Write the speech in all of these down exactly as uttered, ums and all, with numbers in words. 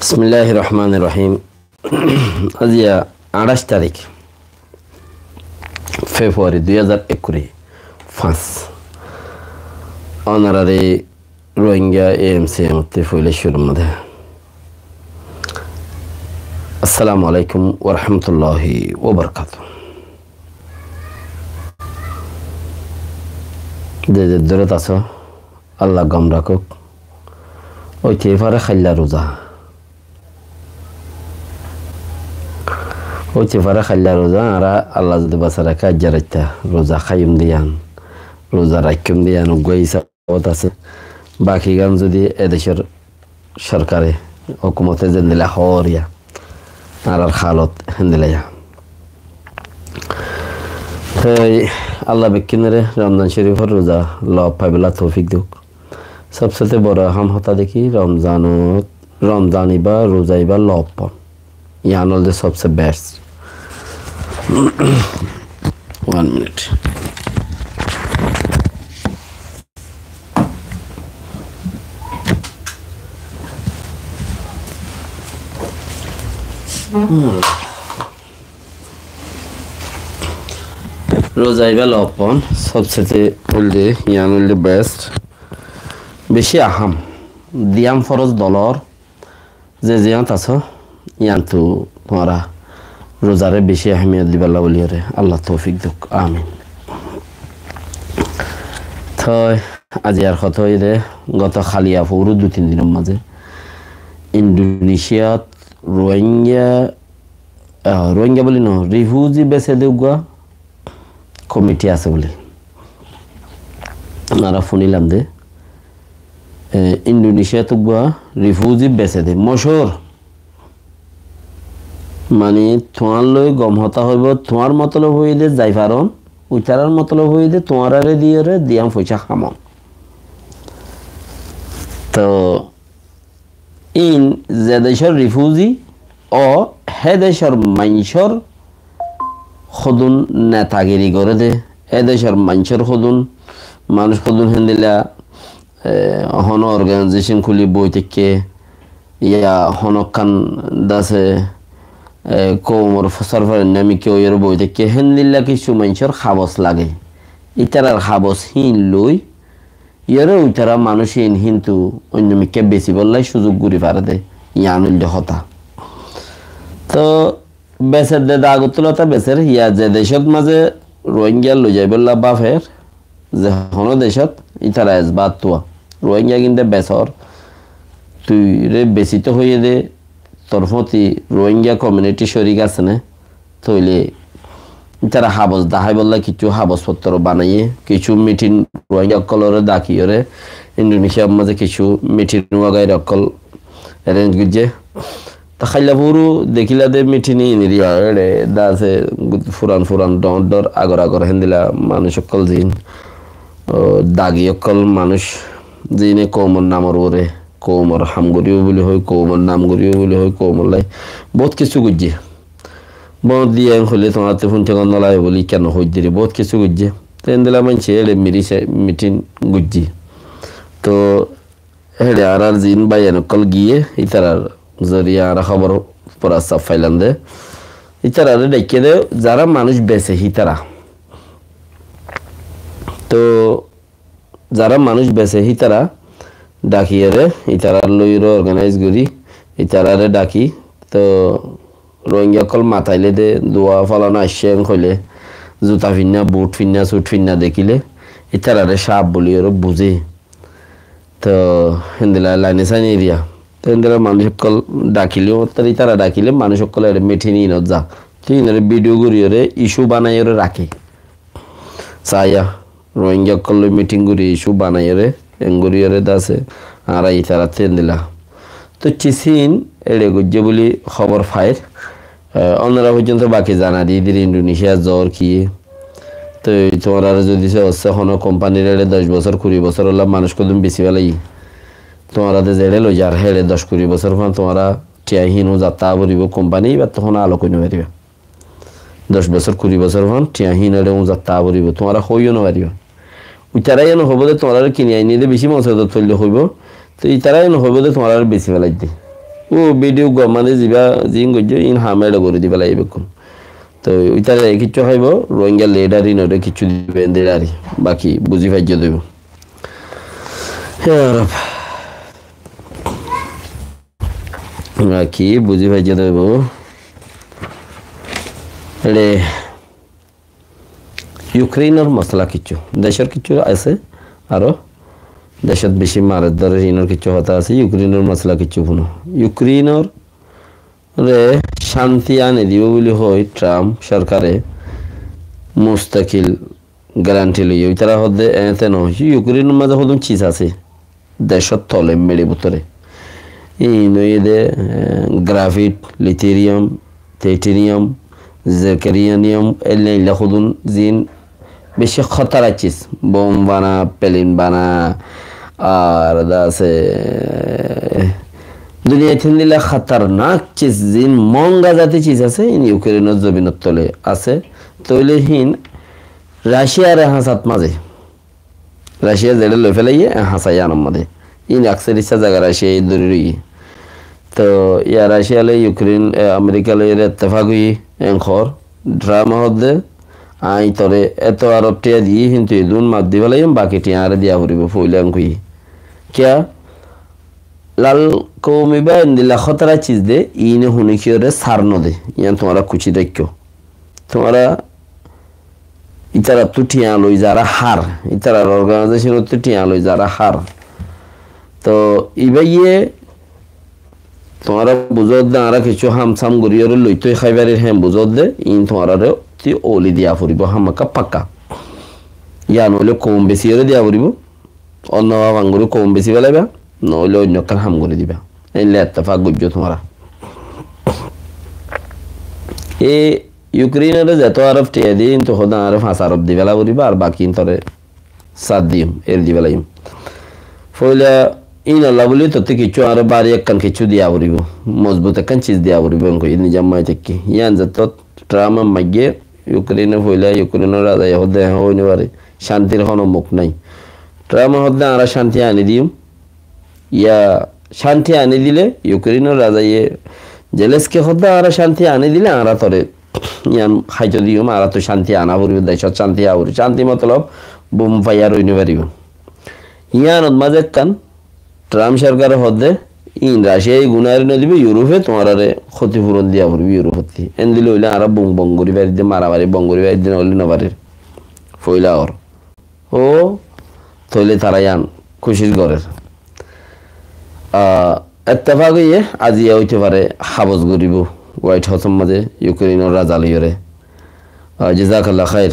Bismilláhir rohmánir rohím. Aijja añçáic tarík February dui házar ekkuri fañs. Ónorare Rohingya A M C M ottú foila cúrur mazé Assalamu alaikum wa rahmatullahi wa barakatuhu. Ze zeddúrot asó, Allah gom rakók. Óite fare háilla ruza. Óite fare háilla ruza, añára Allah zodi basai raké aijja raitta ruza háiyum de yián, ruza raikkúm de yián, uggúa hísab ot asé. Bakigán zodi e decór sorkare, hókumote zendilla hoór ya, añárar hálot héndilla ya. Toi Allah bekkúnore Romzan Córifor ruza lof faibólla toufik douk. Sobsete boro aham hotá de ki, Romzanot, Romzan ibá, ruza ibá lof fon. Yián óilde sobse best. One minute. Hmm. Ruza ibá lof fon, sobsete óilde, yián óilde best. Beci aham. Diyam foroz dolor, ze ziyánot asó, yiántu tuáñra ruzare beci ahemiyot dibálla bóli óre Allah toufik douk. Amin. Toi aijjar hotá óiye de, goto háliya foóru dui tin dinor mazé Indonesiat Rohingya, ah, Rohingya bóli no, rifuzi bese de uggúa komiti asé bóli. Añára fúnilam de, e, Indonesiat uggúa rifuzi bese de, mochúr. Mani, tuáñr loi gom hotá hoibó, tuáñr motolob óiye de zai faron, uitarar motolob óiye de tuáñrare diyóre diyam foicá hamon. Toi in ze decór rifuzi ó hé decór maincór hodún netagiri goré de, hé decór maincór hodún, manúic hodún héndilla, e, honó organaizecon kúli boi táikke, ya honókkan dase, e, koumor fosár farenná mikká óiyore boi táikke, héndilla kissú maincór habos lage. Ítarar habos híin loi, iyóre uitara manúic iín híntu oinno mikká besibólla cúzuk gorí fare de, yián óilde hotá. Toi beser de, dagottú lota beser, ya ze decót mazé Rohingya loi zaibólla báfer, ze honó decót, ítara ezbáttuwa. Rohingya gín de besor, tuire besito hoiyé de, tor fúañti Rohingya komiuniti córik asé né, tóile ítara habos daháibolla kissú habos fottor banaiyé, kissú mitin Rohingya ókkolore dakiyóre, Indonesiar mazé kissú mitin wagaira ókkol erenj goijjé. Toi háilla foóru dekíla de mitin iín eriya, eçe dase furan furan dhoóñr dhoóñr agor agor héndilla manúic ókkol ziín, o, dagi ókkol manúic ziíne koumor namor uore, koumor ham goríbo buli hoi, koumor nam goríbo buli hoi, koumor lai bout kissú goijjé. Bóñt diya en hoilé tuáñrattú fúinte gom nolage buli kiyá no hoiddíre, bóut kissú goijjé. Te endilla maincé eçe miri sa-, mitin goijjé. Toi eçe añárar ziín báiyain ókkol giyé, ítarar zoriya añára hóbor fura saf failam de. Ítarare dhaikké de, zará manúic bese hítara. Toi zará manúic bese hítara dhakiyóre, ítarar loiyóre organaiz gorí, ítarare dhaki, toi Rohingya ókkol matailé de, duwa fálana aiccé en hoilé, zuta finná, but finná, sut finná dekíle, ítarare cáf buliyóre buzé. Toi héndilla laine saine eriya. Toi héndilla manúic ókkol dhakilé, ítara dhakilé manúic ókkol eçe mitin iínot za. Toi iínore vidiyo goríyóre issú banaiyóre raké. Saiya, Rohingya ókkol loi mitin gorí issú banaiyóre, en goríyóre dase, añára ítarattú endilla. Toi cis iín eçe goijjé buli hóbor fair. E, ónora foijjonto baki zana di dir Indonesia zor ki. Toi tuáñrare zodi se hossé honó kompanir eçe doc bosór, kuri bosór ola manúic hodún besi félaiye. Tuáñra de zeçe loi zar, héçe doc kuri bosór fán tuáñra thiañ híin uñzat táa foribó, kompani íbattú honó alok ói no faribá. Doc bosór, kuri bosór fán thiañ híin eçe uñzat táa foribó, tuáñra hoói yó no faribá. Ítara yó no hoibo de tuáñrare kini aini de beci mosibot foille hoibo. Te ítara yó no hoibo de tuáñrare besi félai de. Ó video gua mane ziba zin goijjo, in ham ere gori di félai bekkun. Te ítara e kiccu haibo, Rohingya leader inore kiccu dibe de ari. Baki buzi faijjo de. Ya Rab. Baki buzi faijjo de. Ere Ukrainor masala kiccu, decor kiccu asé, aró decot beci marer dórer, inor kiccu hotá asé, Ukrainor masala kiccu funo. Ukrainor re cánti ani dibo buli hoi Trump sorkare mustakil garanti loiye. Ítara hoó de, eéñte no, Ukrainor maze hodún ciz asé. Decór tole meçe bútore. Iín óiye de, eh, graphite, lithium, titanium, zirconium, eilla eilla hodún zin beci hótara ciz, bom bana, pelin bana, ar de asé, duniyait híndilla hótarnak ciz, zin monga zati ciz asé, iín Ukrainor zobinor tole asé. Tóile hín Raciare hañsat maze. Racia zeçe loi félaiye, e, hañsa iyanor maze. Iín aksar issá zaga Raciaye dóri roiye. Toh, iya Racia loi Ukrain, e, Amerika loi ere ettefak óiye, en hoór. Trump hoó de, añí tore eto arob tiañ diyí, kintu edún maf di félaiyum, baki tiañ añáre diya foribó, foila en hoiyé. Kiyá? Lal koumi ba endilla hótara ciz de, iíne hunikiyóre sar no de, iyan tuáñra kucít raikkó. Tuáñra Ítarattú tiañ loi zará hár, ítarar organaizecónottú tiañ loi zará hár. Toh ibáye tuáñra buzódde, añára kessú ham-sam goríyoré loitói hái farir, héen buzódde, iín tuáñraré tí oli diya foribó, hámakká pakka. Yían óile koum besiyoré diya foribó. Onno baf anguri koum besi félaiba, noóile oinno ekkán ham gorí diba. Éilla ettefak goijjó tuáñra. E Yukréinoré zeto arob tiañ di, íntu hoó de añáre fañs arob di féla foribó, ar baki íntoré sat diyum, eri di félaiyum. Foila íinolla buli tottí kessú añáre bari ekkán kessú diya foribó, mozbut ekkán ciz diya foribó, en hoiyé nizam mai tákki. Yían zeto Trump-e maijjé, Yukréine foila, Yukréinor razaye hoó de, hoói no fare, cántir honó muk nái. Trump-e hoó de, añára cánti aní diyum. Yá cánti aní dile, Yukréinor razaye Zelenski hoó de, añára cánti aní dile, añára tore yían háito diyum, añárattú cánti ana foribó, decót cánti aa foribó. Cánti motolob bum faiya roi no faribó. Yíanot mazé ekkán Trump sorkare hoó de, iín Raciaye gunári no dibo, Yurofe tuáñrare hótifuron diya foribó, Yurofottí. Endilla óile añára bum bon gorí farir de, maramari bon gorí farir de, noóile no farir. Foila hoór. Ó, tóile tará yían kucíc gorér. Ah, ettefak óiye aziya óite fare, habos goríbo White House-or mazé Yukréinor raza loiyóre. Ah, jazakallah khair.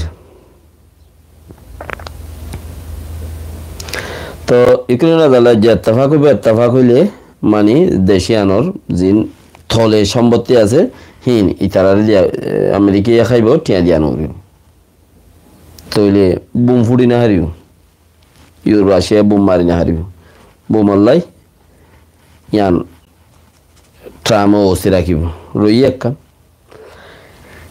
Toh, Yukréinor raza loi je ettefak óibo, ettefak óile, mani, dec yíanor zin tole sompotti asé, híin ítararé diya, e, Amerikaye háibo, tiañ diya no foribó. Tóile bum fúçi no faribó. Yó Raciaye bum mari no faribó. Bumor lái yían Trump-e osi rakíbo. Roiyé ekkán.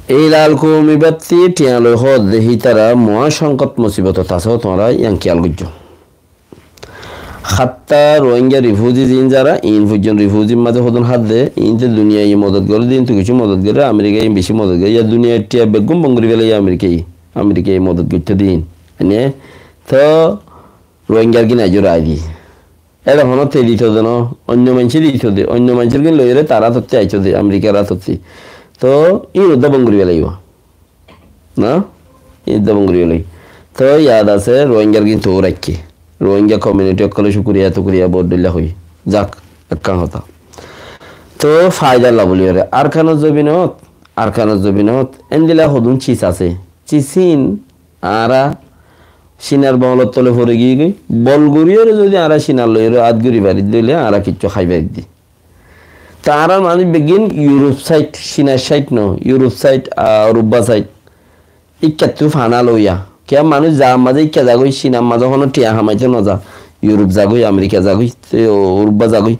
Ei lal koumi batti tiañ loi hoó de hítara muá sonkot musibotot asé, tuáñra yían kiyal goijjó. Hátta Rohingya refugee zin zará, iín foijjon refugee mazé hodún hádde, iínte duniyaye modot goré de, iíntu kessú modot goré, Amerikaye iín beci modot goré, yá duniyair tiañ beggún bon gorí félaiyé Amerikaye, Amerikaye modot goitté de iín. Ene, toh Rohingyar gín aijjó raái di. Ére honótte dito de no, oinno maincé dito de, oinno maincór gín loiyóre tará tottí aitó de, Amerikar tottí. Toh, iín uddá bon gorí félaiyé. Na? Iín uddá bon gorí félaiyé. Toh, yad asé, Rohingyar gín toóu raikké. Rohingya community ókkole cukuriya, tukuriya, bout dhoilla hoiyé. Zak, ekkán hotá. Toh, faidalla buliyóre. Arkanor zobinot, Arkanor zobinot, endilla hodún cis asé. Cis ín Añára Cinar boñlor tole fori giyói, bol goríyoré zodi añára Cinar loiyóre át gorí faridde óile añára kiccú hái faridde. Te añárar manúic beggín Europe side, Cinar side no, Europe side, ah, Urubba side. Ikkattú fana loiya. Kiyá manúic za mazé ikka zagói, Cinar mazé honó thiañ hamaitó noza. Europe zagói, America zagói, te Urubba zagói.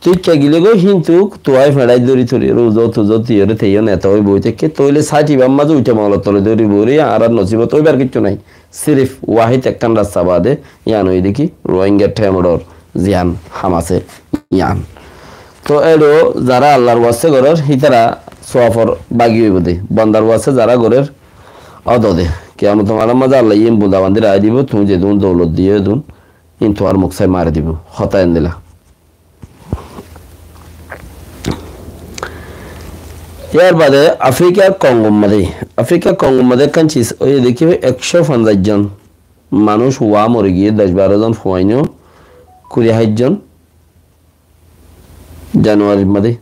Tuikka gile goi, hintu tuai ferai dori tori, ruzo tuzo tiyore teyo neta oi boi tekke, toile sati bamma zo uite molo tole dori bori, añárar nosibot oibar kichu nai. Sirif wahid ekkán rasta baade, yián óilde ki, Rohingya thémoror ziyan ham asé yián. Toh éçe zará Allar waste gorér, hítara suafor bági óibo de. Bandar waste zará gorér, ódode. Kiyamotor maçor mazé Allaye iín bunda bandi raái dibo, tuñí zedún doulot diyó edún, iín tuáñr muk sai mari dibo. Hotá endilla. Yar bade Afrikar Kongor mazé, Afrikar Kongor mazé ekkán cis óiye de ki, ekcó fonzaic zon manúic uá mori giyé, doc baró zon fuain ó, kuri háit zon Januarir mazé.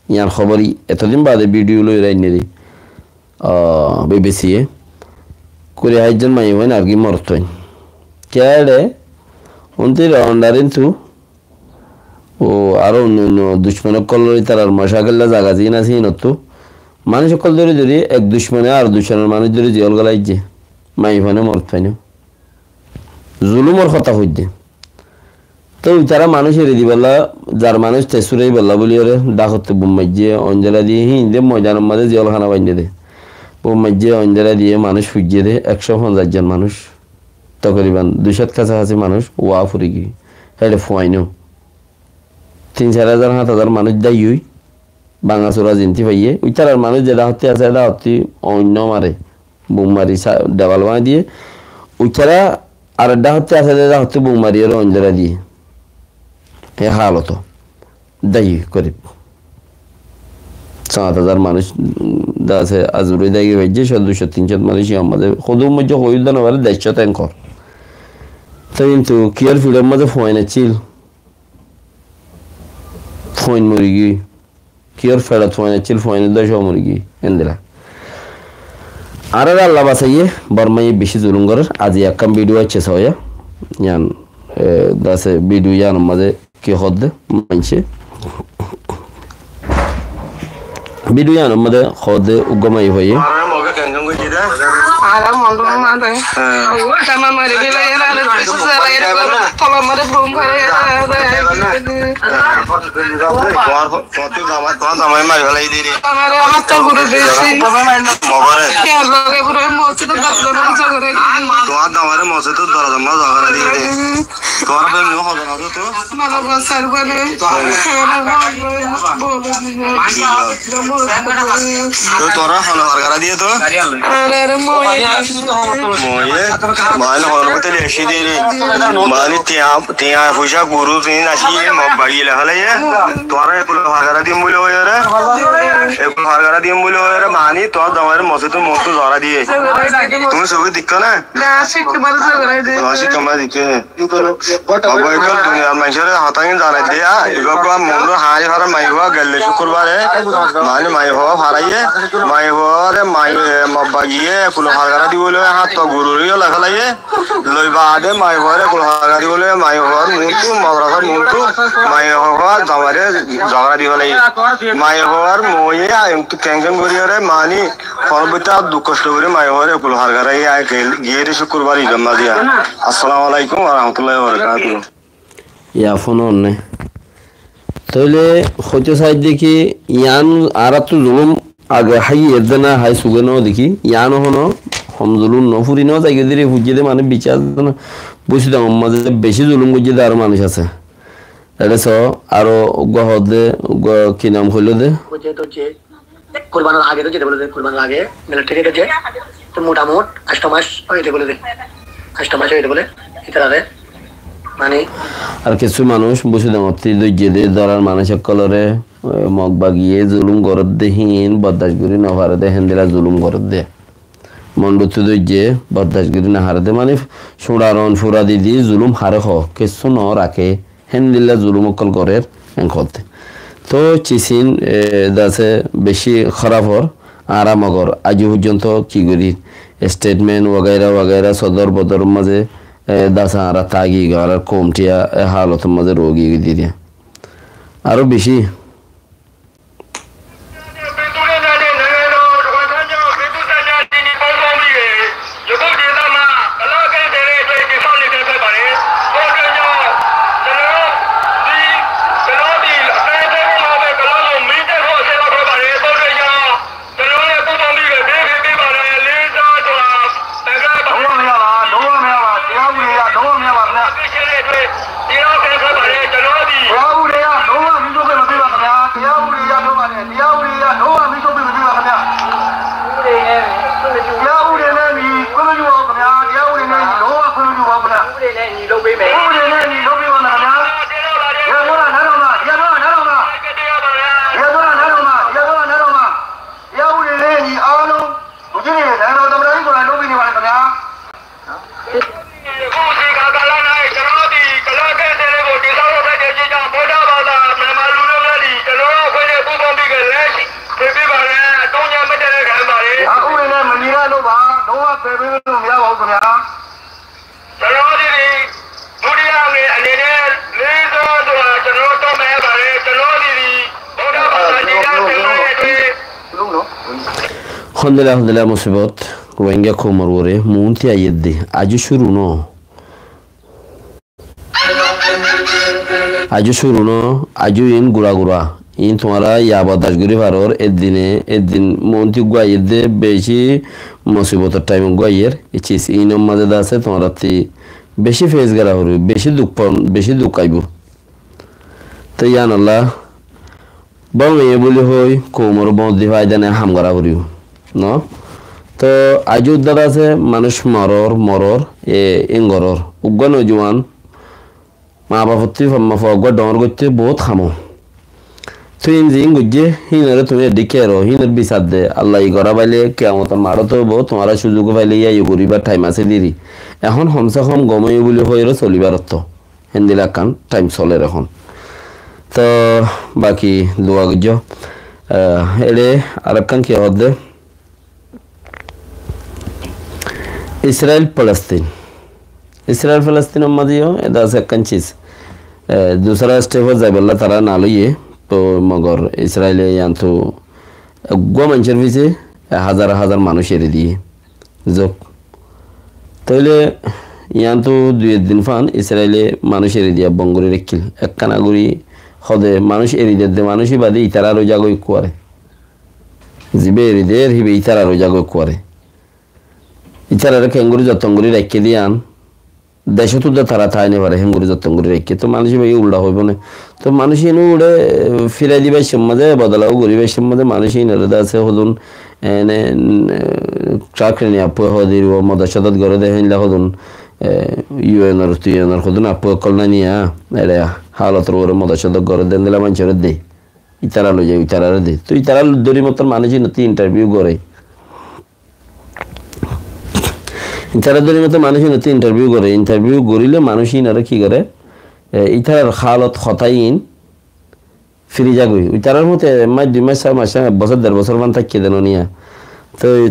Yián hóbor etodin bade bidiyo loi rainné de, ah, B B C ye. Kuri háit zon maiyafuain ar ki morotfuain. Kiyá éçe, unti Rwandar intu, o aró oinno oinno ducmon ókkol loi tarar mocakilla zaga ziín asé híinottú manúic ókkol dóri dóri ek ducmone ar ducmon manúic dóri ziyól golaijje, maiyafuain ó morotfuain ó. Zulumor hotá hoidde. Tóu ítara manúic eri dibálla, zar manúic te súraibálla bóliyoré dhákotte bum maijjé, oindóla diyé, híinde moidanor mazé ziyól hána baindé de. Bum maijjé, oindóla diyé, manúic fuijjé de, ekcó fonzaic zon manúic. Tokoriban dui cót kacakasi manúic uá furi giyé. Héçe fuain ó. Tin sair házar, háñt házar manúic dáiyoi, báñga sura zintí faiyé. Uitarar manúic ze dhákottí asé, dhákottí oinno mare, bum mari sa-, debal báñgi diyé. Uitara ar dhákottí asé de dhákottí bum mari ere oindóla diyé. E haloto dáiyoi korib háñt házar manúic, mm, dase azuroi dáigi faijjé, cót, dui cót, tin cót manúic iyar mazé. Hodú moijjé hoiyúdda no fare, dec cót enkor. Te kintu kiyór fiçor mazé fuain accíl, fuain mori giyói. Kiyór feçot fuain accíl, fuain dóco mori giyói. Endilla. Añáráre Alla basaiyé, Bormaye beci zulum gorér. Azi ekkán bidiyo aiccé soóya. Yián, e, dase bidiyo yiánor mazé ki hoódde maincé. Bidiyo yiánor mazé hoódde uggwá maiyafuaye. Tuáñr, tuáñr zamai, tuáñr zamai mari félai diri. Amare hotá gorí diyé. Mogore. Iyar loge fura mosjidot doro doro zogora diyé. Tuáñr zamare mosjidot doro doro zogora diyé. Tuáñr bái mui hoza na to. Mala basar bane. To tuáñr hono fargara diyé to. Are, are, moye. Moye. Mani hono te leshi diri. Mani tiya, tiya fuisa guru tin aci mo bagi le félaiye. Tuáñra ekul fargara diyum buli hoiyóre, ekul fargara diyum buli hoiyóre, mani tuáñr zamare mosjidor muúntu zora diye. Tuñí sóge dekó né? Tuáñr cíkka mari dekó né? Abbá, ekul duniyar maincóre hotá gín zanai diya, ibá uggwá muúntu hañri fara maiyafua gelle cúkkurbare, mani maiyafua faraiye, maiyafuare mai-, e, mobba giyé, ekul fargara dibóli háñtto gururé yó loi félaiye. Loi baade maiyafuare ekul fargara dibóli, maiyafuar muúntu, madrasar muúntu, maiyafuar zamare zogora di félaiye. Maiyafuar moye, em, keng keng gorí ore, mani, honó boitta duk kosto gorí maiyafuare ekul fargara, e, gel-, giyé de cúkkurbar Idor mazé. Assalamu alaikum wa rahmatullahi wa barakatuhu. Yá fúnonné. Tóile hoitó saidde ki, yián añáráttu zulum age háiye edde na hái suge no dekí, yián honó hom zulum no, furi no zaigói deri fuijjé de manúic bicí asé na, Busidongor mazé beci zulum goijjé de aró manúic asé. Ere so, aró uggwá hoódde, uggwá ki nam hoiló de? Kurbanir age dóijje de bóle de, kurbanir age, military dóijje. To motamot ancto mac óiye de bóle de. Ancto mac óiye de bóle. Ítarare, mani. Ar kissú manúic Busidongottú dóijje de, dórar manúic ókkolore, e, Mog bagiye zulum gorér de híin bordac gorí no fare de, héndilla zulum gorér de. Monduttú dóijje bordac gorí no fare de, mani, cuñçaron fura di di zulum hare hoó, kissú no raké. Héndilla zulum ókkol gorér en hoódde. Tóu cisín, e, dase beci hóraf or, añára mogor aijjó foijjonto ki gorí, statement wagaira wagaira sodor bodor mazé, e, dase añára táki, añárar koum thiya e halotor mazé roógi goi diriya. Aró beci တရားဥပဒေအရ လုံးဝမီးရှို့ခွင့်မပေးပါခင်ဗျာ။ တရားဥပဒေအရ လုံးဝနဲ့ တရားဥပဒေအရ လုံးဝမီးရှို့ခွင့်မပေးပါခင်ဗျာ။ တရားဥပဒေနဲ့အညီခွင့်မပြုပါဘူးခင်ဗျာ။ တရားဥပဒေနဲ့အညီလုံးဝခွင့်မပြုပါဘူးခင်ဗျာ။ ဥပဒေနဲ့အညီလုပ်ပေးမယ်။ ဥပဒေနဲ့အညီလုပ်ပေးပါမယ်ခင်ဗျာ။ တရားပြောတာနားထောင်ပါ။ တရားပြောတာနားထောင်ပါ။ တရားပြောတာနားထောင်ပါ။ တရားပြောတာနားထောင်ပါ။ တရားဥပဒေနဲ့အညီအားလုံး လူကြီးတွေ နိုင်ငံတော်သမ္မတကြီးကိုယ်တိုင်လုပ်ပေးနေပါတယ်ခင်ဗျာ။ ယခုအချိန်အခါကာလ၌ ကျွန်တော်တို့သည် ကလပ်ကက်စဲလေးကို တည်ဆောက်လုပ်လိုက်ခြင်းကြောင့် ဗုဒ္ဓဘာသာမြန်မာလူမျိုးများသည် ကျွန်တော်တို့အဖွဲ့နှင့်ပူးပေါင်းပြီး ကလပ်ရှိခွင့်ပြုပါရန် အထူးညွှန်မိတ်တရခံပါတယ်။ ဥပဒေနဲ့မညီတဲ့အလုပ်ပါ။ လုံးဝခွင့်ပြုလို့မရပါဘူးခင်ဗျာ။ ကျွန်တော်တို့သည် ဒုတိယအနေနဲ့ လေးစားစွာ ကျွန်တော်တို့တောင်းပန်ပါတယ်။ ကျွန်တော်တို့သည် ဗုဒ္ဓဘာသာတရားစင်ရဲ့အတွက် Hondilla, hondilla musibot Rohingya koumor uore muúnti aiyédde. Aijjó cúru noó. Aijjó cúru noó, aijjó iín gura gura. Iín tuáñra ya bordac gorí faror, eddine, eddin muúnti uggúa aiyédde, beci musibotor thaim uggúa aiyér. E cis iínor mazé de asé, tuáñrattú beci fes gora foribó, beci duk fon, beci duk aibó. Te yíanolla bómeye buli hoi koumor bóñt di faida nai ham gora foribó, no? To aijjó uddá de asé, manúic moror, moror, e, ín goror. Uggúa nojuwan, maa bafottú famma fua uggúa dhoóñr goitté boóut ham ó. Tui ín ziín goijjé, híinoré tuñí eddí kiyá ró, híinor bisar de, Allaye gorá faile, kiyamotor maçót óibo, tuáñra cúzuk faile yíayo goríbar thaim asé deri. Ehón homsé hom gom óiye buli hoiyóre solibár ottó. Héndilla ekkán thaim solér ehón. Toóu baki dua goijjó. Eh, eçé arekkán ki hoódde? Israel Falastin. Israel Falastinor mazé yó ede asé ekkán cis. Eh, dusára step ot zaibolla tará no loiye, to mogor Israele yiántu eggúa maincór fisé ek házar házar manúic eri diyé. Zok. Tóile yiántu dui ek din fán Israele manúic eri diya bon gorí raikkíl. Ekkán aguri hode manúic eri dedde manúic ibá de itará roi zagói ekkuare. Zibá eri der híba itará roi zagói ekkuare. Itarare keéngorí zotton gorí raikké de yián decót uddá tará tái no fare, héngorí zotton gorí raikké. Toóu manúic ibáye uldha hoibó né? Toóu manúic iín uçé, eh, firai dibar cómot de, bodola goríbar cómot de manúic iín ore de asé hodún, ene, eh, cakri ni appúa hoóde, modot codot goré de héndilla hodún, eh, U N or, tu N or hodún appúa ókkol nai niya, eçé halotor uore modot codot goré de héndilla maincóre de. Itará loi zai, itarare de. Toóu itará dóri mottor manúic iín ottú interview goré. Itará dóri mottor manúic iín ottú interview goré. Interview goríle manúic iín ore ki goré? E, itarar halot hotá iín firi zagói. Itarar mote mac, dui mac, sar mac, ek bosór, der bosór fán táikke de no niya. Toóu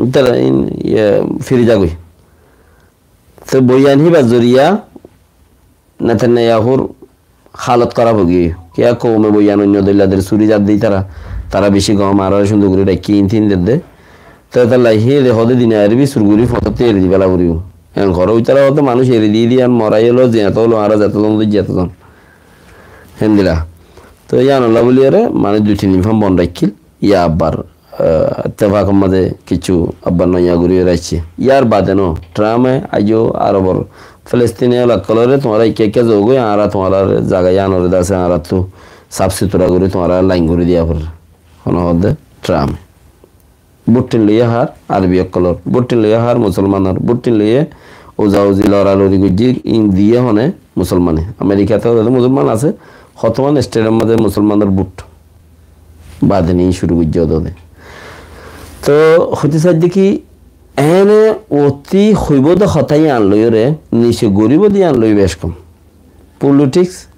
itará iín, iye, firi zagói. Toóu boyan híbar zoriya Netanyahur halot hóraf ói giyói. Kiyá koume boyan oinno doilla der suri zar de itará. Tará beci gom, añára cúndor gorí raikké, iín tin der de. Toóu etolla híe de hoóde dine airé bísur gorí fotót eri di féla foribó. En hoór itará hoóde manúic eri diyé de yián morai ólo, ziyat ólo, añára zeto zon, zeto zon. Héndilla. Toóu yiánolla buli ore manúic dui tin din fán bon raikkíl. Yá abbar, ah, ittefakor mazé kissú abbar noiya gorí raikkíl. Yár bade no, Trump e aijjó Arobor Filistine ókkol ore tuáñra ekká ekká zogói, añára tuáñrar zaga yián ore de asé, añárattú saf sutura gorí tuáñra lain gorí diya forer. Hone hoóde Trump e. Búttin loiyé hár, Arobi ókkolor. Búttin loiyé hár, Musolmanor. Búttin loiyé uza uzi lora lori goijjé, iín diyé hone Musolmane. Amerikat ó Musolman asé, hotó hon state or mazé Musolmanor bút. Bade ni cúru goijjé ódode. Toóu hoitó saidde ki, ene ottú hoibó de hotá yián loiyóre, nise goríbo de yián loi bec kom. Politics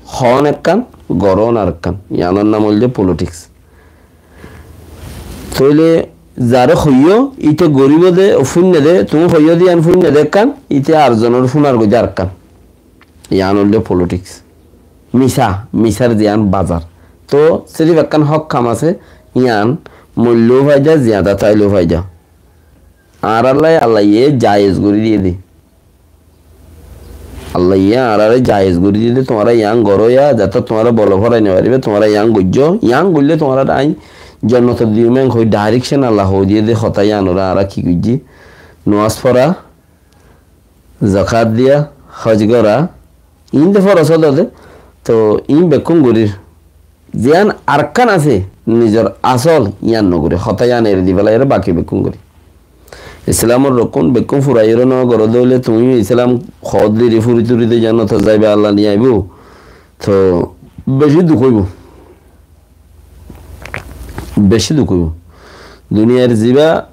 hoón ekkán, gorón arekkán. Yiánor nam óilde politics. Tóile zaré hoiyó, íte goríbo de, fúinne de, tuñí hoiyó de yián fúinne de ekkán, íte ar zonor fúnar goijjé arekkán. Yián óilde politics. Misá, misár ziyán bazar. Toóu sirif ekkán hók ham asé, yián moillóu faida, ziyada táileó faida. Añárallá Allaye jaiz gorí diyé de. Allaye añáráre jaiz gorí diyé de, tuáñra yián goró ya, zata tuáñra bolo forai no faribá, tuáñra yián goijjó, yián goillé tuáñrare añí jonnotot diyum en hoi direction Allah hoi diyé de hotá yiánoré añára ki goijjí? Nomaz fora, zakat diya, hoj gora, iín de foros ódde, to iín bekkún gorír. Ziyán Arkan asé, nizor asól yían nogorí, hotá yían eri di félai, ere baki bekkún gorí. Islamor rokun bekkún furai ere no goró de óile, tuñí Islam hoódde eri furi turi de zano, to zaiba Allah niyaibó, to beci duk óibo. Beci duk óibo. Duniyair ziba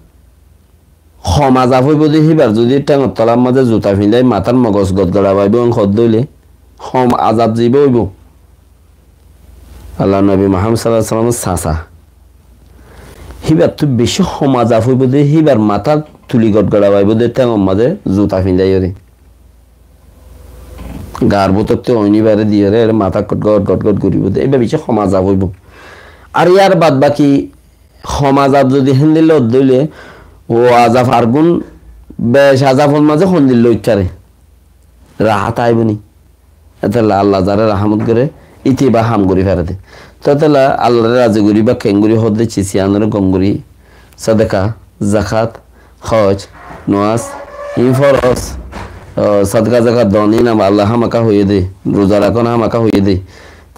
hom azab óibo de híbar zodi théngor tolar mazé zuta findái matát mogos gotgora baibo en hoódde óile, hom azab ziba óibo. Allar nobi Muhammad sallallahu alaihi wasallamor sasa. Híbattú beci hom azab óibo de híbar matát tuli gotgora baibo de théngor mazé zuta findái ore. Gaar bútottu oinibare diyore, ere matát got got got got goribo de. Íba beci hom azab óibo. Ar yar bad baki hom azab zodi héndilla ódde óile, o azab argún bec azafor mazé hondilla óit fare. Rahat aibo ni. Etolla Allah zare rahamot gore, íte íba ham gori fare de. To etolla Allare razi goriba kengori hoódde cis yíanore gom gori, sadaka, zakat, hoj, nomaz, iín foros, o, sadaka zakat don iín Allah hámaka hoiyé de, ruza rakón hámaka hoiyé de.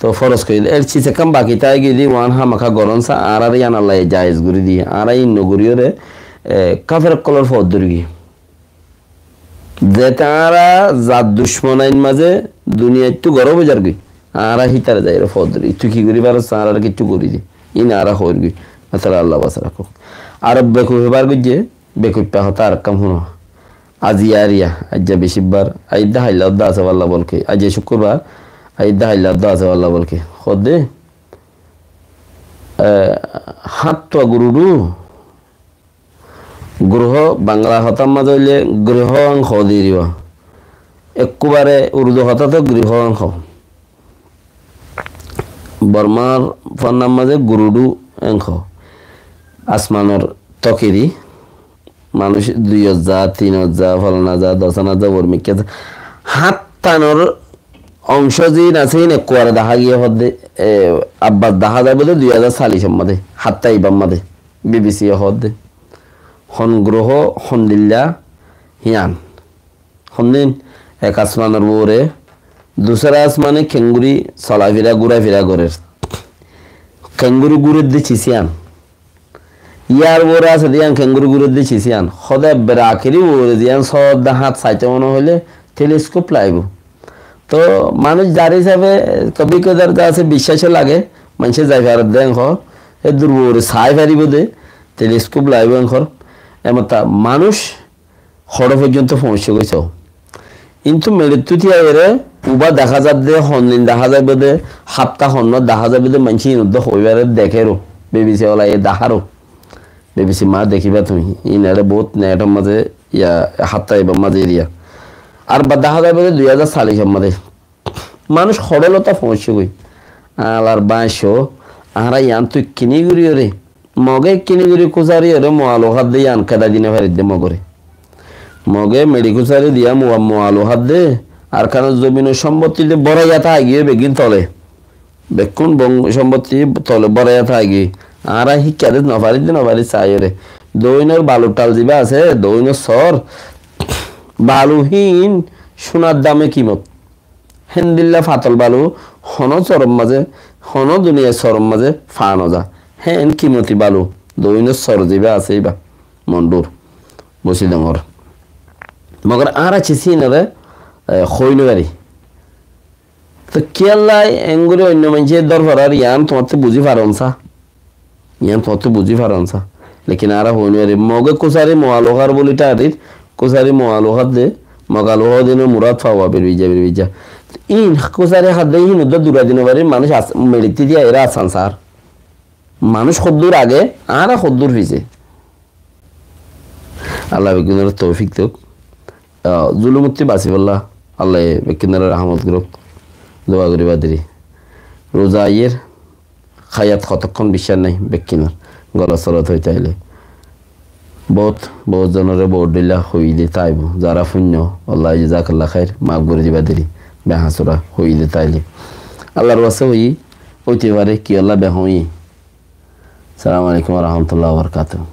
To foros hoiyé de. Er cis ekkán baki táigiyé de, uán hámaka gorón sa, añárar yían Allaye jaiz gorí diyé. Añára iín nogoríyore, e, kafer ókkolor foót dóri giyé. Zete añára zar ducmon ain mazé duniyaittú gorob ói zargói. Añára hítare zaiyóre foót dóri. Tui ki gorí faros, añárar kiccú gorí de. Iín añára hoóirgói. Masala Allah basa rakók. Ar bekuf ebar goijjé, bekuffa hotá arekkán fúno. Aziya ariya, aijja bicibbar, aidda hailla udda asé balla bolke. Aijja cukkurbar, aidda hailla udda asé balla bolke. Hoódde, e, háñttuwa gurudu, gruho, Bangla hotár mazé óile gruho en hoó de iriba. Ekkubare Urdu hotát gruho en hoó. Bormar fonnar mazé gurudu en hoó. Asmanor tokiri, manúic dui ozza, tin ozza, folana za, dosan ozza, uor mikká za. Háñttanor oncó ziín asé, iín ekkubare dahá giyé hoódde, e, abbas dahá zaibo de dui házar sallicor mazé, háñtta ibar mazé. B B C ye hoódde. Hon gruho, hondilla, hían. Hondin, ek asmanor uore, dusra asmane kengori solafira, gurafira gorer. Kengori gurer de cis yían. Yar uore asé de yían kengori gurer de cis yían. Hóde ebbar akeri uore ziyán sódda háñt saito mone hoile teleskop laibo. To manúic zar hísabe, e, kobi kodar za asé biccác lage, maincé zai farer de en hoó, e dur uore sai faribo de, teleskop laibo en hoór. Emotá manúic hoçé foijjonto foóñiccé goi só. Kintu meçittú tíaiyóre uba dahá zadde, hondin dahá zaibo de, háfta honnúa dahá zaibo de, maincé iín uddá hoói farer, dekéro, B B C olaye daháro. B B C ma dekíba tuñí, iín ere boóut netor mazé, ya, háfta ibar mazé eriya. Ar ba dahá zaibo de dui házar sallicor mazé. Manúic hoçé lota foóñiccé goi. Añárar báñc ó, añára yián tui kiní goríyoré. Mogé kiní gorí kúsariyóre mualu hádde yián kédai di no faridde mogóre. Mogé meçi kúsari diya mua-, mualu hádde, Arkanor zobinor sombottí de bóraiyá táigiyói beggín tole. Bekkún bong sombottí tole bóraiyá táigiyói. Añára híkka de no faridde no farir saiyóre. Doóinor balur thal zibá asé, doóinor sor, balu híin cúnar dame kimot. Héndilla fatol balu honó soror mazé, honó duniyair soror mazé faa no za. Héen kimoti balu, doóinor sor zibá asé íba, Mondhur, Busidongor. Mogor añára cis híinoré, e, hoói no fari. To kiyólla engorí oinno maincé dórfarar yián tuáñttú buzí faron sá. Yián tuáñttú buzí faron sá. Lekin añára hoói no fari. Mogé kúsari mualu hár bóli thárir, kúsari mualu hádde, Mog alu hoódinor murad faa birbijja, birbijja. Iín kúsari hádde híin uddá durai di no farir, manúic as-, meçittí tíaiyóre asán saár. Manúic hoddúr age, añára hoddúr fisé. Allah bekkúnore toufik douk. Ah, zulumottí basibólla Allaye bekkúnore rahámot gorók. Dua goríba deri. Ruza aiyér, háyat hotokkón biccác nái bekkúnor. Golot solot óite aile. Boóut, boóut zonore boóut dhoilla hoiyí de táibo. Zará fúinno, wallahi jazakallah khair, maf gorí diba deri. Behañsura hoiyí de táile. Allar waste hoiyí, óite fare, kiyólla behañsura hoiyí. Assalamu alaikum wa rahmatullahi wa barakatuhu.